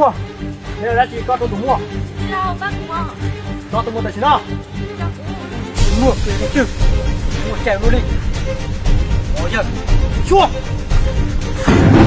Muaj, neb dab tsi koj rau tus muaj? Tso tus muaj tam sim no. Muaj, muaj cai luaj li. Xyuas.